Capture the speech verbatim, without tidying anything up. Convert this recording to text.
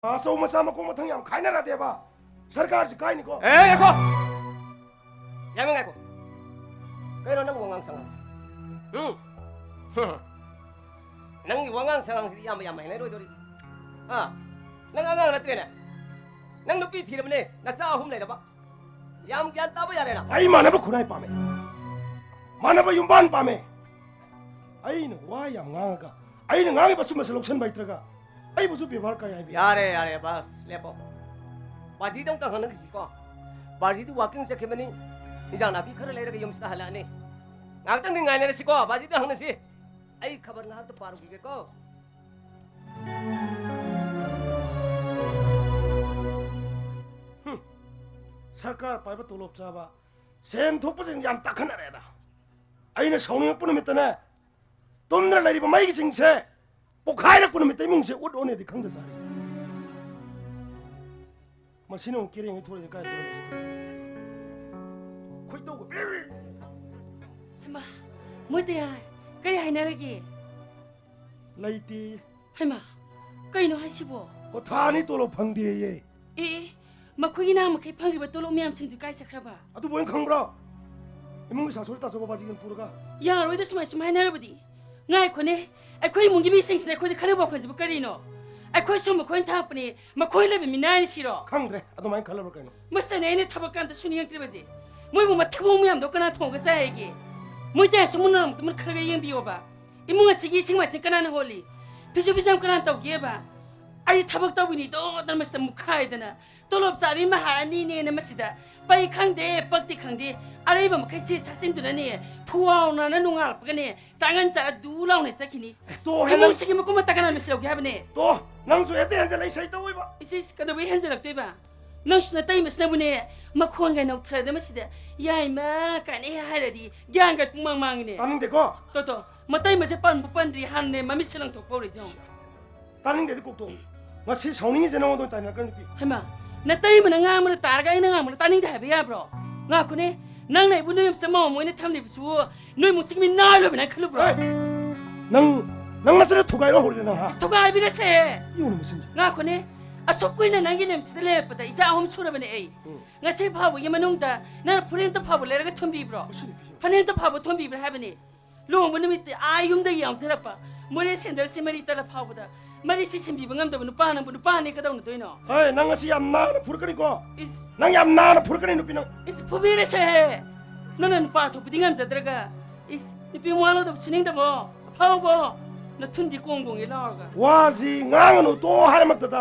ꯑꯆꯧ ꯃꯆꯥ ꯃꯀꯣꯛ ꯃꯊꯪ ꯌꯥꯝ ꯈꯥꯏꯅꯔꯗꯦꯕ꯫ ꯁꯔꯀꯥꯔꯁꯤ ꯀꯥꯏꯅꯤꯀꯣ꯫ ꯑꯦ, ꯉꯥꯏꯈꯣ꯫ ꯌꯥꯝ ꯉꯥꯏꯈꯣ꯫ ꯀꯩꯅꯣ ꯅꯪ ꯋꯥꯉꯥꯡ ꯁꯉꯥꯡꯁꯦ? ꯎꯝ꯫ ꯅꯪꯒꯤ ꯋꯥꯉꯥꯡ ꯁꯉꯥꯡꯁꯤꯗꯤ ꯏꯌꯥꯝꯕ ꯌꯥꯝ ꯍꯩꯅꯔꯣꯏꯗꯧꯔꯤ꯫ ꯑꯥ, ꯅꯪ ꯑꯉꯥꯡ ꯅꯠꯇ꯭ꯔꯦꯅꯦ꯫ ꯅꯪ ꯅꯨꯄꯤ ꯊꯤꯔꯕꯅꯦ, ꯅꯆꯥ ꯑꯍꯨꯝ ꯂꯩꯔꯕ꯫ ꯌꯥꯝ ꯒ꯭ꯌꯥꯟ ꯇꯥꯕ ꯌꯥꯔꯦꯅ꯫ ꯑꯩ ꯃꯥꯟꯅꯕ ꯈꯨꯟꯅꯥꯏ ꯄꯥꯝꯃꯦ꯫ ꯃꯥꯟꯅꯕ ꯌꯨꯝꯕꯥꯟ ꯄꯥꯝꯃꯦ꯫ ꯑꯩꯅ ꯋꯥ ꯌꯥꯝ ꯉꯥꯡꯉꯒ, ꯑꯩꯅ ꯉꯥꯡꯉꯤꯕ ꯑꯆꯨꯝꯕꯁꯦ ꯂꯧꯁꯟꯕ ꯍꯩꯇ꯭ꯔꯒ, ꯑꯩꯕꯨꯁꯨ ꯕꯦꯕꯥꯔ ꯀꯥꯏ ꯍꯥꯏꯕꯤ꯫ ꯌꯥꯔꯦ, ꯌꯥꯔꯦ, ꯕꯁ, ꯂꯦꯞꯄꯣ꯫ ꯕꯥꯖꯤꯗ ꯑꯃꯨꯛꯇ ꯍꯪꯅꯈꯤꯁꯤꯀꯣ꯫ ꯕꯥꯖꯤꯗꯤ ꯋꯥꯀꯤꯡ ꯆꯠꯈꯤꯕꯅꯤ꯫ ꯏꯟꯖꯥꯡ ꯅꯥꯄꯤ ꯈꯔ ꯂꯩꯔꯒ ꯌꯨꯝꯁꯤꯗ ꯍꯜꯂꯛꯑꯅꯤ꯫ ꯉꯥꯏꯍꯥꯛꯇꯪꯗꯤ ꯉꯥꯏꯅꯔꯁꯤꯀꯣ, ꯕꯥꯖꯤꯗ ꯍꯪꯅꯁꯤ꯫ ꯑꯩ ꯈꯕꯔ ꯉꯥꯏꯍꯥꯛꯇ ꯄꯥꯔꯨꯈꯤꯒꯦꯀꯣ꯫ ꯍꯨꯝ, ꯁꯔꯀꯥꯔ ꯄꯥꯏꯕ ꯇꯣꯂꯣꯞ ꯆꯥꯕ, ꯁꯦꯟ ꯊꯣꯛꯄꯁꯤꯡ ꯌꯥꯝ ꯇꯥꯈꯠꯅꯔꯦꯗ꯫ ꯑꯩꯅ ꯁꯥꯎꯅꯤꯡꯉꯛꯄ ꯅꯨꯃꯤꯠꯇꯅꯦ, ꯇꯨꯝꯗꯅ ꯂꯩꯔꯤꯕ ꯃꯩꯒꯤꯁꯤꯡꯁꯦ ꯄꯣꯛꯈꯥꯏꯔꯛꯄ ꯅꯨꯃꯤꯠꯇ ꯏꯃꯨꯡꯁꯦ ꯎꯠ ꯑꯣꯅꯦꯗꯤ ꯈꯪꯗ ꯆꯥꯔꯤ꯫ ꯃꯁꯤꯅ ꯑꯃꯨꯛ ꯀꯦꯔꯦꯡꯒꯩ ꯊꯣꯔꯛꯏꯁꯦ ꯀꯥꯏ ꯊꯣꯔꯛꯏꯁꯦ? ꯈꯣꯏꯗꯧꯒ ꯕ꯭ꯔꯤ ꯕ꯭ꯔꯤ꯫ ꯍꯩꯃꯥ, ꯃꯣꯏ ꯇꯌꯥꯏ, ꯀꯔꯤ ꯍꯥꯏꯅꯔꯒꯦ? ꯂꯩꯇꯦ꯫ ꯍꯩꯃꯥ, ꯀꯩꯅꯣ ꯍꯥꯏꯁꯤꯕꯣ? ꯑꯣ, ꯊꯥ ꯑꯅꯤ ꯇꯣꯂꯣꯞ ꯐꯪꯗꯦꯌꯦ꯫ ꯑꯦ, ꯑꯦ, ꯃꯈꯣꯏꯒꯤ ꯅꯍꯥꯟ ꯃꯈꯩ ꯐꯪꯈꯤꯕ ꯇꯣꯂꯣꯞ ꯃꯌꯥꯝꯁꯤꯡꯗꯨ ꯀꯥꯏ ꯆꯠꯈ꯭ꯔꯕ? ꯑꯗꯨꯕꯨ ꯑꯩꯅ ꯈꯪꯕ꯭ꯔꯣ? ꯏꯃꯨꯡꯒꯤ ꯁꯥꯁꯣꯏ ꯇꯥꯆꯧꯕ ꯕꯥꯖꯤꯒꯅ ꯄꯨꯔꯒ꯫ ꯌꯥꯔꯣꯏꯗ ꯁꯨꯃꯥꯏ ꯁꯨꯝ ꯍꯥꯏꯅꯔꯕꯗꯤ꯫ ꯉꯥꯏꯈꯣꯅꯦ, ꯑꯩꯈꯣꯏ ꯏꯃꯨꯡꯒꯤ ꯃꯤꯁꯤꯡꯁꯤꯅ ꯑꯩꯈꯣꯏꯗ ꯈꯟꯅꯕ ꯋꯥꯈꯜꯁꯤꯕꯨ ꯀꯔꯤꯅꯣ? ꯑꯩꯈꯣꯏ ꯁꯨꯝ ꯃꯈꯣꯏꯅ ꯊꯥꯛꯄꯅꯦ, ꯃꯈꯣꯏ ꯂꯩꯕ ꯃꯤꯅꯥꯏꯅ ꯁꯤꯔꯣ? ꯈꯪꯗ꯭ꯔꯦ, ꯑꯗꯨꯃꯥꯏꯅ ꯈꯜꯂꯕ꯭ꯔꯥ ꯀꯩꯅꯣ? ꯃꯁꯤꯗꯅꯦ ꯑꯩꯅ ꯊꯕꯛ ꯑꯝꯇ ꯁꯨꯅꯤꯡꯉꯛꯇ꯭ꯔꯤꯕꯁꯦ꯫ ꯃꯣꯏꯕꯨ ꯃꯊꯤꯕꯣꯡ ꯃꯌꯥꯝꯗꯣ ꯀꯅꯥ ꯊꯣꯡꯉꯒ ꯆꯥꯏ ꯍꯥꯏꯒꯦ? ꯃꯣꯏ ꯇꯌꯥꯏꯁꯨ ꯃꯨꯟꯅ ꯑꯃꯨꯛꯇ ꯃꯨꯟꯈꯠꯂꯒ ꯌꯦꯡꯕꯤꯌꯣꯕ꯫ ꯏꯃꯨꯡ ꯑꯁꯤꯒꯤ ꯏꯁꯤꯡ ꯃꯥꯏꯁꯤꯡ ꯀꯅꯥꯅ ꯍꯣꯜꯂꯤ? ꯐꯤꯁꯨ ꯐꯤꯖꯥꯝ ꯀꯅꯥꯅ ꯇꯧꯒꯦꯕ? ꯑꯩ ꯊꯕꯛ ꯇꯧꯕꯤꯅꯤꯗꯣꯗꯅ ꯃꯁꯤꯗ ꯃꯨꯛꯈꯥꯏꯗꯅ, ꯇꯣꯂꯣꯞ ꯆꯥꯕꯤ ꯃꯍꯥꯔꯥꯅꯤꯅꯦꯅ ꯃꯁꯤꯗ ꯄꯩ ꯈꯪꯗꯦ, ꯄꯛꯇꯤ ꯈꯪꯗꯦ, ꯑꯔꯩꯕ ꯃꯈꯩ ꯁꯤ ꯁꯥꯆꯤꯟꯗꯨꯅꯅꯦ, ꯐꯨꯋꯥꯎꯅꯅ ꯅꯣꯡꯉꯥꯜꯂꯛꯄꯒꯅꯦ, ꯆꯥꯡꯒꯟ ꯆꯥꯔ ꯗꯨ ꯂꯥꯎꯅ ꯆꯠꯈꯤꯅꯤ꯫ ꯑꯦ, ꯇꯣ, ꯍꯦ, ꯅꯪ ꯏꯃꯨꯡꯁꯤꯒꯤ ꯃꯀꯨꯞ ꯃꯇꯥ ꯀꯅꯥ ꯂꯣꯏꯁꯤꯜꯍꯧꯒꯦ ꯍꯥꯏꯕꯅꯦ? ꯇꯣ, ꯅꯪꯁꯨ ꯍꯦꯛꯇ ꯍꯦꯟꯖꯜꯂꯦ, ꯏꯁꯩ ꯇꯧꯏꯕ꯫ ꯏꯁ, ꯏꯁ, ꯀꯩꯗꯧꯕꯩ ꯍꯦꯟꯖꯜꯂꯛꯇꯣꯏꯕ? ꯅꯪꯁꯨ ꯅꯇꯩꯃꯁꯤꯅꯕꯨꯅꯦ, ꯃꯈꯣꯟꯒ ꯅꯧꯊꯔꯗ ꯃꯁꯤꯗ, "ꯌꯥꯏꯃ" ꯀꯥꯏꯅ ꯍꯦꯛ ꯍꯥꯏꯔꯗꯤ, ꯒ꯭ꯌꯥꯟꯒ ꯄꯨꯡꯃꯥꯡ ꯃꯥꯡꯉꯤꯅꯦ꯫ ꯇꯥꯅꯤꯡꯗꯦꯀꯣ? ꯇꯣ, ꯇꯣ, ꯃꯇꯩꯃꯁꯦ ꯄꯟꯕꯨ ꯄꯟꯗ꯭ꯔꯤ, ꯍꯥꯟꯅꯅꯦ ꯃꯃꯤꯠꯁꯦ ꯂꯪꯊꯣꯛꯄ ꯍꯧꯔꯦ, ꯌꯦꯡꯉꯣ꯫ ꯇꯥꯅꯤꯡꯗꯦꯗꯤ ꯀꯣꯛꯇꯣ꯫ ꯉꯁꯤ ꯁꯥꯎꯅꯤꯡꯉꯤꯁꯦ ꯅꯉꯣꯟꯗ ꯑꯣꯏꯅ ꯇꯥꯏꯅꯔꯛꯀꯅꯤ, ꯅꯨꯄꯤ꯫ ꯍꯩꯃꯥ, ꯅꯇꯩꯃꯅ ꯉꯥꯡꯕꯅ ꯇꯥꯔꯒ ꯑꯩꯅ ꯉꯥꯡꯕꯅ ꯇꯥꯅꯤꯡꯗꯦ ꯍꯥꯏꯕ ꯌꯥꯕ꯭ꯔꯣ? ꯉꯥꯈꯣꯅꯦ, ꯅꯪꯅ ꯑꯩꯕꯨ ꯅꯣꯏ ꯌꯨꯝꯁꯤꯗ ꯃꯧ ꯑꯃ ꯑꯣꯏꯅ ꯊꯝꯂꯤꯕꯁꯤꯕꯨ ꯅꯣꯏ ꯏꯃꯨꯡꯁꯤꯒꯤ ꯃꯤ ꯅꯥ ꯂꯣꯏꯕꯅ ꯈꯜꯂꯨꯕ꯭ꯔꯣ? ꯑꯦ! ꯅꯪ, ꯅꯪ ꯅꯁꯥꯅ ꯊꯨꯒꯥꯏꯔꯣ ꯍꯧꯔꯦ ꯅꯪ, ꯍꯥ? ꯊꯨꯒꯥꯏꯕꯤꯔꯁꯦ꯫ ꯌꯦꯡꯉꯨꯅꯦ ꯃꯁꯤꯡꯁꯦ꯫ ꯉꯥꯈꯣꯅꯦ, ꯑꯁꯨꯛ ꯀꯨꯏꯅ ꯅꯪꯒꯤ ꯅꯌꯨꯝꯁꯤꯗ ꯂꯩꯔꯛꯄꯗ ꯏꯆꯥ ꯑꯍꯨꯝ ꯁꯨꯔꯕꯅꯦ ꯑꯩ꯫ ꯎꯝ꯫ ꯉꯁꯤ ꯐꯥꯎꯕꯒꯤ ꯃꯅꯨꯡꯗ ꯅꯪꯅ ꯐꯨꯔꯤꯠ ꯑꯝꯇ ꯐꯥꯎꯕ ꯂꯩꯔꯒ ꯊꯨꯝꯕꯤꯕ꯭ꯔꯣ? ꯑꯁꯤꯅꯤ, ꯑꯁꯤꯅꯤ꯫ ꯐꯅꯦꯛ ꯑꯝꯇ ꯐꯥꯎꯕ ꯊꯨꯝꯕꯤꯕ꯭ꯔꯥ ꯍꯥꯏꯕꯅꯤ? ꯂꯨꯍꯣꯡꯕ ꯅꯨꯃꯤꯠꯇꯤ ꯑꯥ ꯌꯨꯝꯗꯒꯤ ꯌꯥꯎꯖꯔꯛꯄ ꯃꯣꯔꯦ ꯁꯦꯟꯗꯜꯁꯤ ꯃꯔꯤ ꯇꯠꯂ ꯐꯥꯎꯕꯗ ꯃꯔꯤꯁꯤ ꯁꯤꯟꯕꯤꯕ ꯉꯝꯗꯕ ꯅꯨꯄꯥ ꯅꯪꯕꯨ ꯅꯨꯄꯥꯅꯦ ꯀꯗꯧꯅꯗꯣꯏꯅꯣ? ꯍꯦ, ꯅꯪ ꯉꯁꯤ ꯌꯥꯝ ꯅꯥꯟꯅ ꯐꯨꯔꯛꯀꯅꯤꯀꯣ꯫ ꯏꯁ꯫ ꯅꯪ ꯌꯥꯝ ꯅꯥꯟꯅ ꯐꯨꯔꯛꯀꯅꯤ, ꯅꯨꯄꯤ ꯅꯪ꯫ ꯏꯁ, ꯐꯨꯕꯤꯔꯁꯦꯍꯦ꯫ ꯅꯪꯅ ꯅꯨꯄꯥ ꯊꯣꯛꯄꯗꯤ ꯉꯝꯖꯗ꯭ꯔꯒ꯫ ꯏꯁ, ꯅꯨꯄꯤ ꯃꯋꯥ ꯂꯧꯗꯕ ꯁꯨꯅꯤꯡꯗꯕꯣ? ꯑꯐꯥꯎꯕꯣ? ꯅꯊꯨꯟꯗꯤ ꯀꯣꯡ ꯀꯣꯡꯒꯦ ꯂꯥꯎꯔꯒ꯫ ꯋꯥꯁꯤ ꯉꯥꯡꯒꯅꯨ ꯇꯣ ꯍꯥꯏꯔꯃꯛꯇꯗ